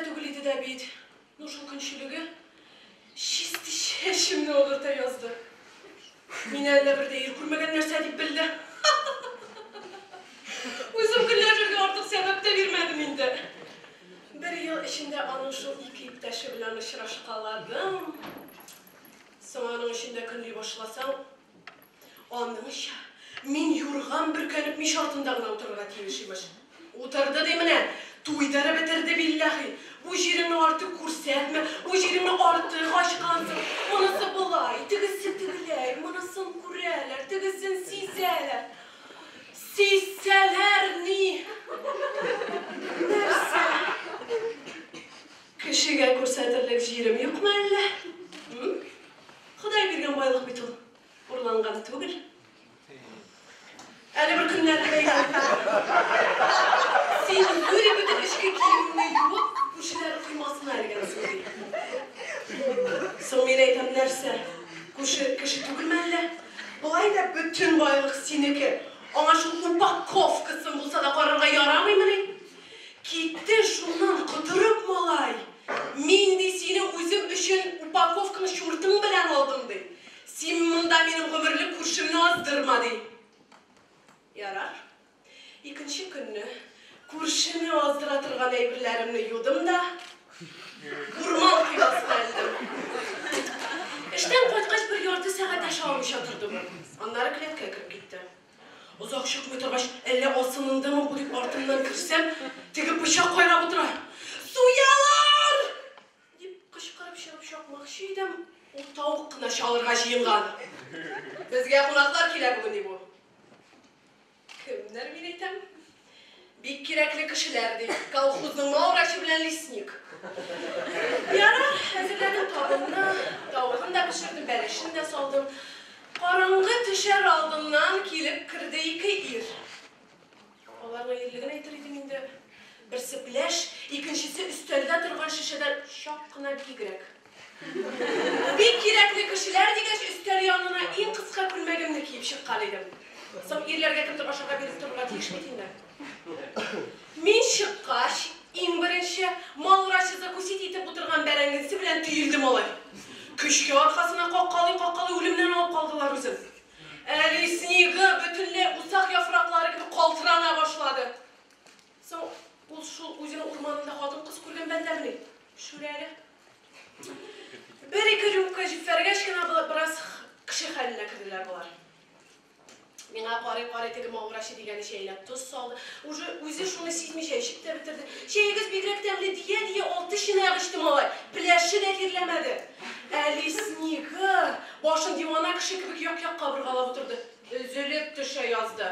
дә түгел иде дә бит. Ну, шул көнчелеге чистый чәчемне агырта язды. Мине әллә бер дә ир күрмәгән нәрсә дип белде. Үзем көнләшергә артык сәбәп тә бирмәдем инде. Бер ел эчендә аның шул ике иптәше белән очрашкаладым. Соң аның өчен дә көнли башласаң, аныңча, мин юрган бөркәнеп мич артында гына утырырга тиеш, имеш. Утырды ди менә, туйдырып бетерде билләһи. Бу җиреңне артык күрсәтмә, бу җиреңне артык ачкансың. Монысы болай, тегесе тегеләй, монысын күрәләр, тегесен сизәләр. Сизсәләр ни? Нәрсә? Кешегә күрсәтерлек җирем юкмы әллә? Ходай биргән байлык бит ул, урланган түгел. Әле бер көннәрне әйтәм. Син юри бөтен эчке киемеңне юып, күршеләр коймасына элгәнсең, ди. Соң мин әйтәм, нәрсә? Күрше кеше түгелме әллә? Болай да бөтен байлык синеке. Аңа шул упаковкасын булса да карарга ярамыймыни? Китте шуннан котырып малай. Мин, ди, сине үзем өчен упаковканы чуртың белән алдым, ди. Син монда минем гомерлек күршемне аздырма, ди. Ярар. Икенче көнне күршене аздыра торган әйберләремне юдым да, урман коймасына элдем. Эштән кайткач бер ярты сәгать аша алмыйча тордым. Аннары келәткә кереп китте. Озак чыкмый торгач, әллә асылындымы бу дип артымнан керсәм, теге пычак кайрап утыра. Суялар! Дип кычкырып чыгып чапмакчы идем, ул тавык кына чалырга җыенган. Безгә кунаклар килә бүген, ди бу. Кемнәр, мин әйтәм? Бик кирәкле кешеләр, ди. Колхозның мал врачы белән лесник. Ярар, әзерләдем табынны, тавыгын да пешердем, бәлешен дә салдым. Караңгы төшәр алдыннан килеп керде ике ир. Аларның ирлеген әйтер идем инде. Берсе пеләш, икенчесе өстәлдә торган шешәдән чак кына биегрәк. Бик кирәкле кешеләр дигәч, өстәл янына иң кыска күлмәгемне киеп чыккан идем. Соң ирләргә кемдер ашарга биреп торырга тиеш бит инде. Мин чыккач, иң беренче мал врачы закусить итеп утырган бәрәңгесе белән төелде малай. Көчкә аркасына каккалый-каккалый үлемнән алып калдылар үзен. Ә леснигы бөтенләй усак яфраклары кебек калтырана башлады. Соң ул шул үзенең урманында хатын-кыз күргән бәндәмени? Шүрәле. Бер-ике рюмка җипфәргәч кенә бераз кеше хәленә керделәр болар. Миңа карый-карый теге мал врачы дигәне чәенә тоз салды. Уже үзе шуны сизмичә эчеп тә бетерде. Чәегез бигрәк тәмле дия-дия алты чынаяк эчте малай. Пеләше дә тирләмәде. Ә леснигы башын дивана кеше кебек як-якка боргалап утырды. Өзелеп төшә язды.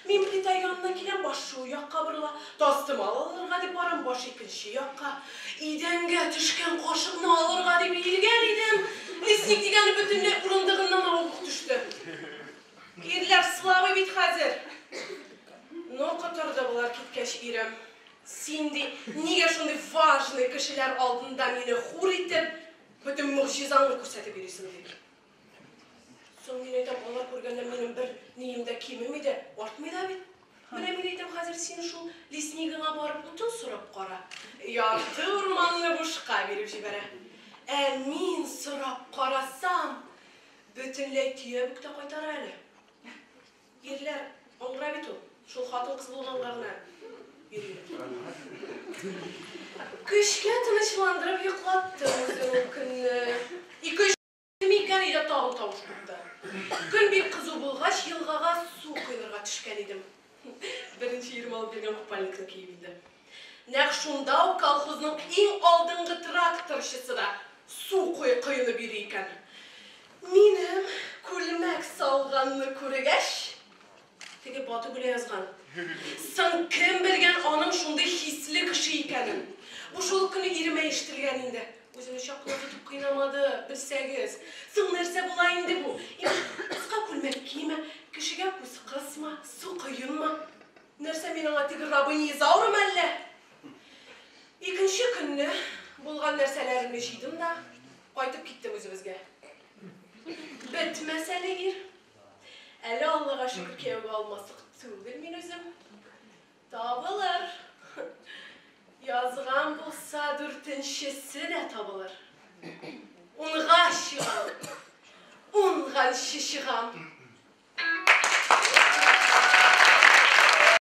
Мин плита янына киләм, баш шул якка борыла. Тастымал алырга дип барам, баш икенче якка. Идәнгә төшкән кашыкны алырга дип иелгән идем, лесник дигәне бөтенләй урындыгыннан авып ук төште. Ирләр слабый бит хәзер. Ну, котырды болар киткәч ирем. Син, ди, нигә шундый важный кешеләр алдында мине хур итеп, бөтен могҗизаңны күрсәтеп йөрисең, ди. Соң мин әйтәм, алар күргәндә минем бер нием дә кимеми дә, артмый да бит. Менә мин әйтәм, хәзер син шул леснигыңа барып утын сорап кара. Ярты урманны бушка биреп җибәрә. Ә мин сорап карасам, бөтенләй төяп үк тә кайтара әле. Ирләр аңгыра бит ул, шул хатын-кыз булганга гына йөриләр. Көчкә тынычландырып йоклаттым үзен ул көнне. Ике-өч Кем икән, өйдә тагын тавыш купты. Көн бик кызу булгач, елгага су коенырга төшкән идем. Беренче ирем алып биргән купальникны киеп инде. Нәкъ шунда ук колхозның иң алдынгы тракторчысы да су коенып йөри икән. Минем күлмәк салганны күргәч, Теге батып үлә язган. Соң кем белгән аның шундый хисле кеше икәнен? Бу шул ук көнне иремә ишетелгән инде. Үземне чак кына тотып кыйнамады, белсәгез. Соң нәрсә була инде бу? Имеш, кыска күлмәк кимә, кешегә күз кысма, су коенма. Нәрсә мин аңа теге рабыня Изаурамы әллә? Икенче көнне булган нәрсәләремне җыйдым да, кайтып киттем үзебезгә. Бетмәс әле ир. Әле Аллага шөкер кияүгә алмаслык түгел мин үзем. Табылыр. Язган булса дүртенчесе дә табылыр. Унга чыгам. Унганчы чыгам.